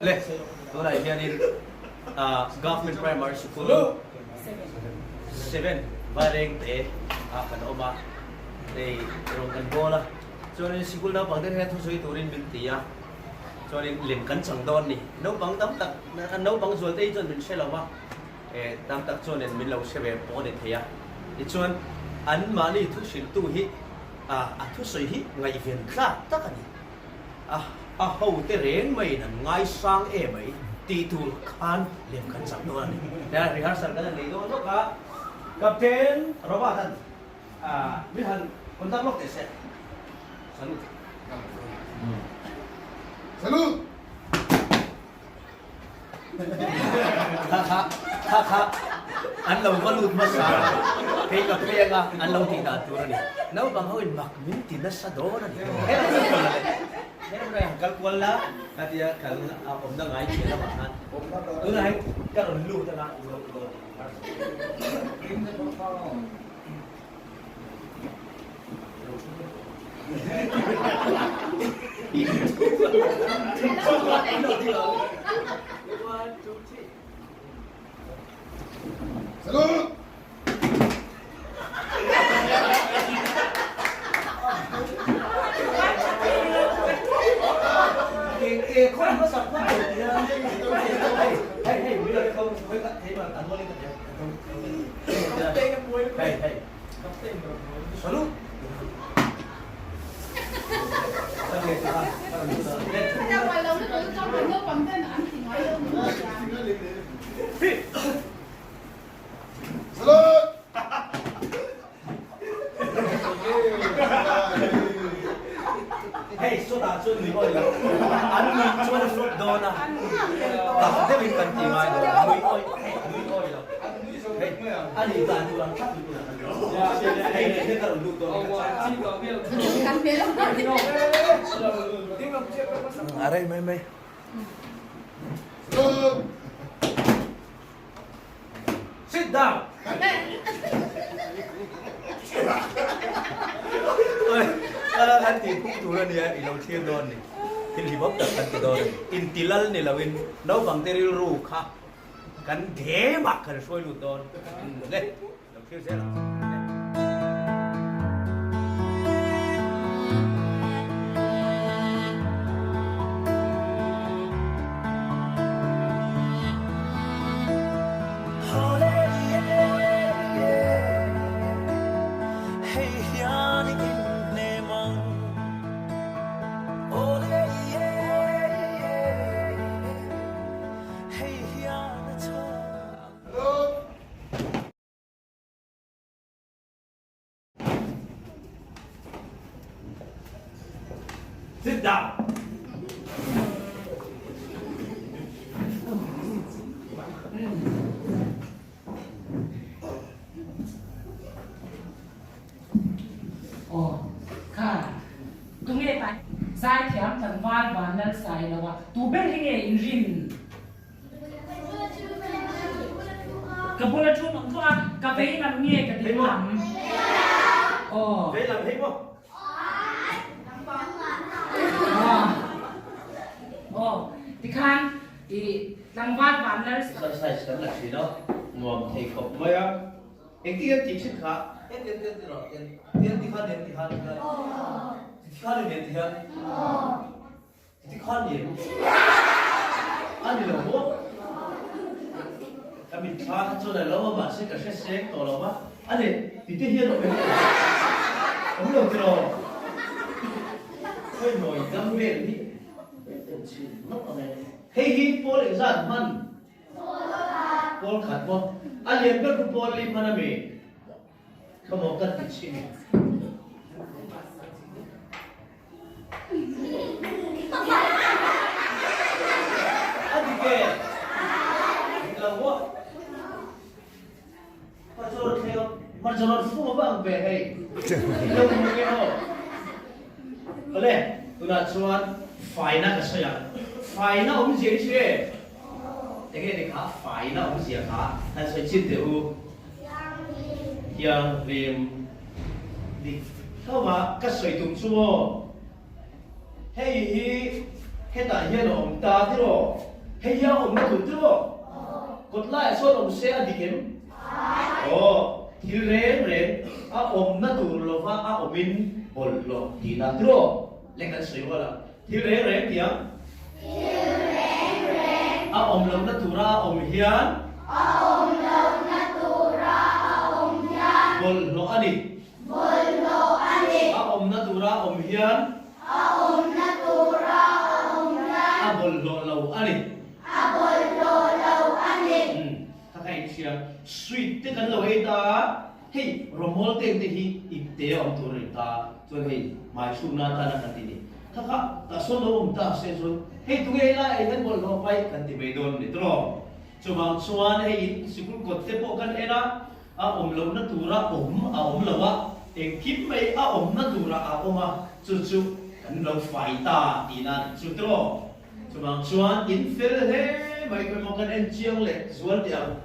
Le, tunah hianin Government Primary School 7 Vairengte ah kan awm a, hei rawng kan bawl a, chuanin sikul naupang te hian thusawi turin min ti a, chuanin lem kan chang dawn a ni. Naupang tam tak, an naupang zual te hi chuan min hre lo va, tam tak chuanin min lo hre ve pawh a ni thei a, tichuan anmahni thuhriltu hi a thusawi hi ngaihven tlak tak a ni. A a ho te reng maiin an ngaisang em mai tih tur khan lem kan chak dawn a ni. Tia rehearsal kan han nei dawn lawk a, Captain Robert an min han conduct lawk teh se. Salute. Salute. Kha kha kha kha an lo va lut hmasa a, kei ka pheng a, an lo tih dan tur a ni. Naupang ho in mak min ti nasa dawn a ni. Helam kal kual la le, helam rai han kal kual la, ka tia kal a awmna ngai thian lamah khan tunah hian ka rawn lut anga i lo lo Salute! Hei sawtah chuan nui awi lo an nui chuan a flop dawn a tak deuhin kan ti ngai lo nui awi nui awi lo hei a nih dan tur ang thlap in hei nen hian ka rawn lut dawn a rei mai mai. Sit down! Kan tih phung tur a nia, i lo thlir dawn ni. Thil hlimawm tak kan ti dawn a ni. Intilal ni loin naupangte rilru kha kan game-ah kan hruai lut dawn. Le, lo thlir zel ang che. Sit down. Aw kha tunge pai zaithiam tlangval van lal sai lo a tu ber hi nge in rin? Ka bula thu ang thawh a, ka vei lam nge ka ding lam? Aw. Vei lam hei maw? Aw, tikhan i tlangval van lal. Exercise kan la thin a, nuam thei khawp mai a. Engtin an tih thin kha? En en en ti rawh, en en ti khan en ti khan ti khan ti khan en ti hian. Ti khan ni em? A ni lo maw? Ka mitthla kha chuan a lo a mahse ka hre seng tawh lo va. A ni, ti te hian awm em? Awm lo tiraw? Khawi nawi dam vel hi en chhin nawk ang e. Hei hi pawl engzat hman? Pawl khat maw? A lian ber khu pawl li hman a mi? Khawmaw ka ti chhin. A dik e, dik lo maw? Hmarcha rawn thleng a, hmarcha rawn fung a va ang ve hei. Dik lo maw nge aw? Awle, tunah chuan faina ka sawi ang. Faina awmzia hi chu e, enge ni kha faina awmzia kha han sawi chin teh u. Thianghlim dik hlauh a ka sawi tum chu maw? Hei hi hetah hian a awm ta tiraw? Hei hi a awmna tur tiraw? Kawt laiah sawn awm se a dik em? Aw, thil reng reng a awmna tur lova a awmin bawlhhlawh tihna tiraw? Le kan sawi rual ang. Thil reng reng tih ang? Thil reng reng. A awm lohna tura a awm hian. A awm lohna tura a awm hian. Bawlhhlawh a ni. Bawlhhlawh a ni. A awmna tura a awm hian. A awmna tura a awm hian. A bawlhhlawh lo a ni. A bawlhhlawh lo a ni. Umm, ka ka inhria. Sweet te kan lo ei ta a, hei rawmawl teng te hi ipte a awm tur a ni ta, chuan hei hmai hrukna atana kan ti ni. Kha kha tah sawn lo awm ta se chuan hei tunge ei lai ei hian bawlhhlawh paih kan ti mai dawn a ni tawh. Chuvang chuan hei in sikul kawt te pawh kan en a, A awm lohna tura awm a awm lo a, engkim mai a awmna turah a awm a, chu chu kan lo fai ta tihna a nih chu tiraw? Chuvang chuan in fel hle mai khawi maw kan en chiang leh zual teh ang.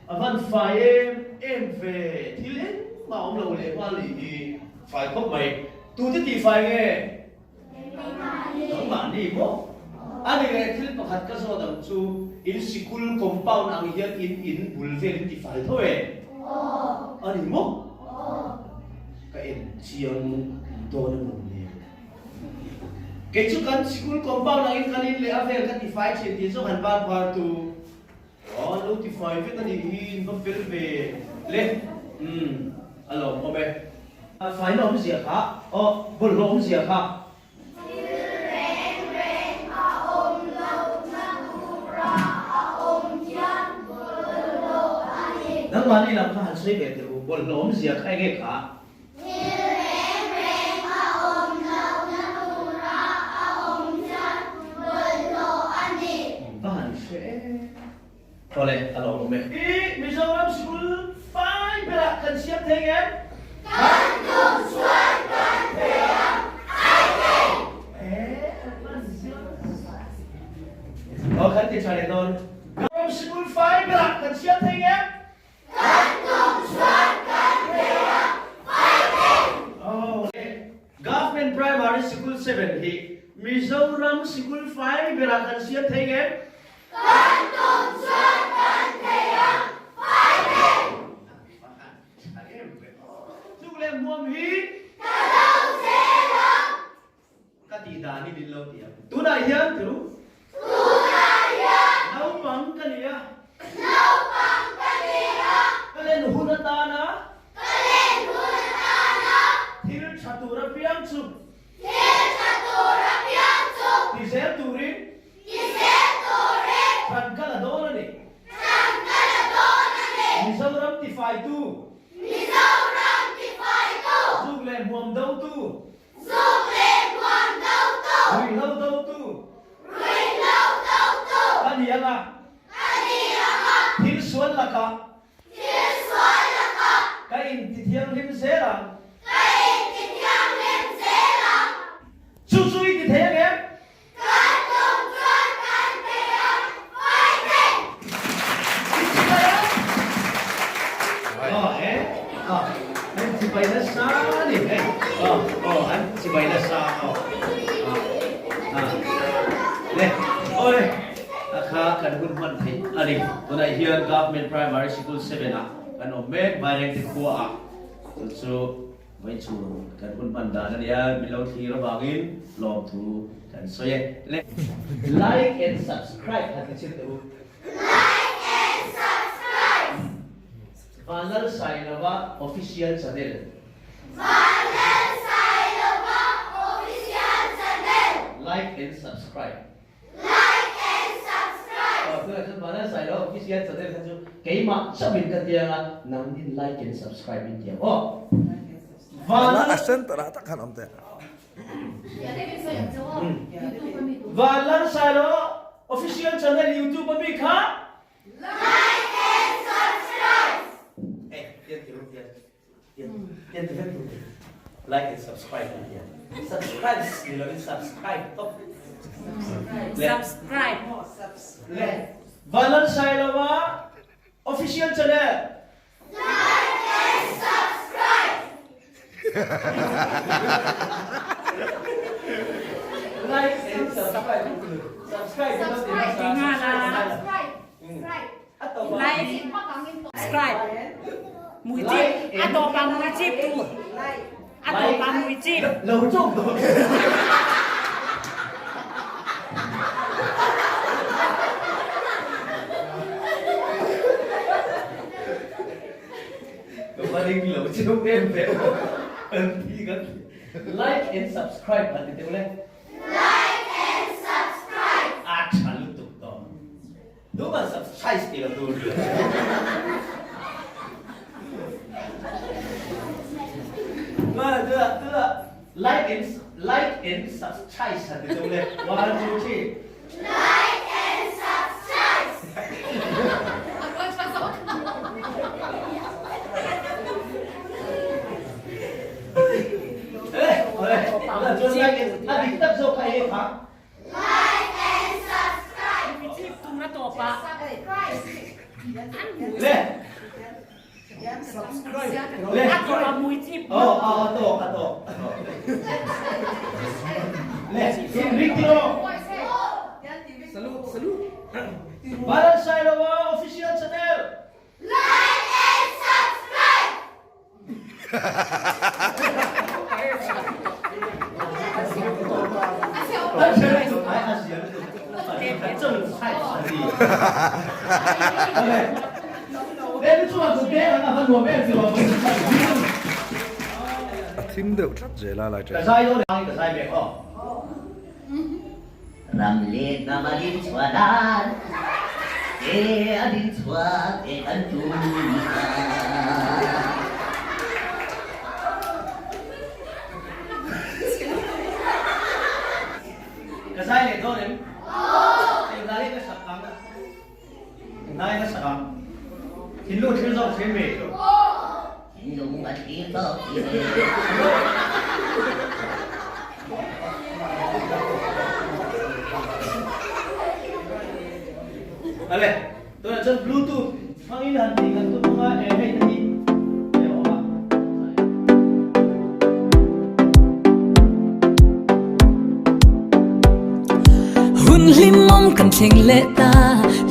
A van fai em em ve, thil engmah awm lo leh nghal nih hi fai khawp mai. Tute tih fai nge? Nangmahni maw? A ni leh thil pakhat ka zawt ang chu, in sikul compound ang hian in in bul vel in ti fai tho e? A ni maw? Ka en chiang dawn a maw le? Kei chu kan sikul compound angin kan in leh a vel ka ti fai thin tih zawng han ban phar tu. Aw lo ti fai vek a nih hi in va fel ve le umm a lawmawm e. A faina awmzia kha aw bawlhhlawh awmzia kha. Thil reng reng a awm lohna tura a awm hian bawlhhlawh a ni. Nangmahni lam kha han sawi ve teh u, bawlhhlawh awmzia kha enge kha? Thil reng reng a awm lohna tura a awm hian bawlhhlawh a ni. Va han hre em. Awle, a lawmawm e. I Mizoram sikul fai berah kan siam thei ngem? Kan tum chuan kan thei ang, ai thei! Aw, kan ti tha leh dawn. Mizoram sikul fai berah kan siam thei ngem? Kan tum chuan kan thei a, fighting! Government Primary Sikul 7 hi Mizoram sikul fai berah kan siam thei ngem? Kan tum chuan kan thei a, fighting! Chuk leh hmuam hi. Ka lo zel a. Ka tih dan i min lo ti ang. Tunah hian thiru. Tunah hian. Naupang ka ni a. Naupang ka ni a. Ka len hun atana. Ka len hun atana. Thil tha tur apiang chu. Thil tha tur apiang chu. Ti zel turin. Ti zel turin. Than ka la dawn a ni. Than ka la dawn a ni. Mizoram tifaitu. Mizoram tifaitu. Zuk leh hmuam dotu. Zuk leh hmuam dotu. Ruihhlo dotu. Ruihhlo dotu. Ka ni ang a. Ka ni ang a. Thil sual lakah. Thil sual lakah. Ka intithianghlim zel ang. Ka intithianghlim zel ang. Chu chu i ti thei ang em? Kan tum chuan kan thei a, fighting! I chibai a? Aw he, aw an chibai nasa a ni hei, aw aw an chibai nasa aw aw ah le aw le a kha kan hun hman theih a ni tunah hian Government Primary Sikul 7 ah kan awm mek Vairengte khua ah chu chu Vawichhung kan hun hman dan a nia, min lo thlir avangin lawmthu kan sawi e. Le like and subscribe kha ti chhin teh u. Like and subscribe. Vanlalsailova official channel. Vanlalsailova official channel. Like and subscribe. Like and subscribe. Aw tunah chuan Vanlalsailova official channel kha chu keimah chauhin ka tiang a, nangnin like and subscribe in tiang aw. Vanlal A center ah tak khan awm teh. Vanlalsailova official channel youtube a mi kha Like and subscribe. Eh, tian ti ru tian. Like and subscribe an tia. Subscribe ni lovin subscribe tawp. Subscribe. Le Vanlalsailova official channel. Like and subscribe. Like and subscribe. Subscribe. Subscribe. subscribe. Mui chip a tawp ah mui chip tur. A tawp ah mui chip. Lo chawk dawn. Ka va ring lo cheu em ve aw. An thi kan like and subscribe an ti deuh le. Like and subscribe. A tha lutuk tawh. Duhman subscribe ti lo tur. Mana tula tula like and like and subscribe an ti deuh le. One two three. Like and subscribe. Like and subscribe. Official channel. Like and subscribe. A thim deuh tlat zel a lai ṭe. Ram le hnam a din chhuah dan te a din chhuah te kan tum ta. Ka zai leh dawn em? Engah hi ka sak ang? Engah hi ka sak ang? Thinlung thil zawk thin mi? Thinlung a thlir tawk thin e. Ale, tunah chuan Bluetooth hmangin han tih kan tum anga e hei te hi hei a awm a. Hun hlimawm kan thleng leh ta,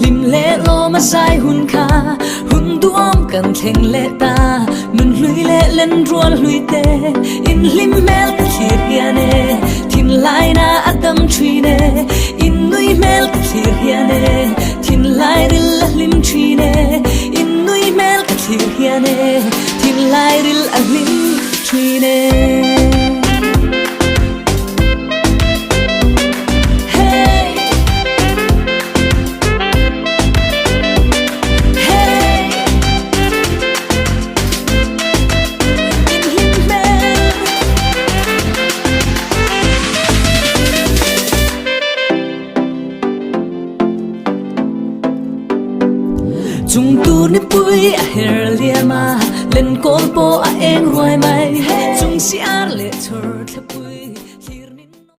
hlim leh lawm a zai hun kha. Hun duhawm kan thleng leh ta, nun hlui leh len rual hlui te. In hlim hmel ka thlir hian e, thinlaina a dam thin e. In nui hmel ka thlir hian e, thinlai ril a hlim thin e. In nui hmel ka thlir hian e, thinlai ril a hlim thin e. Hey! Hey! In hlim hmel. Chung tur nipui a her liam a, lenkawl pawh a eng ruai mai. Chung siar leh chhawr thlap.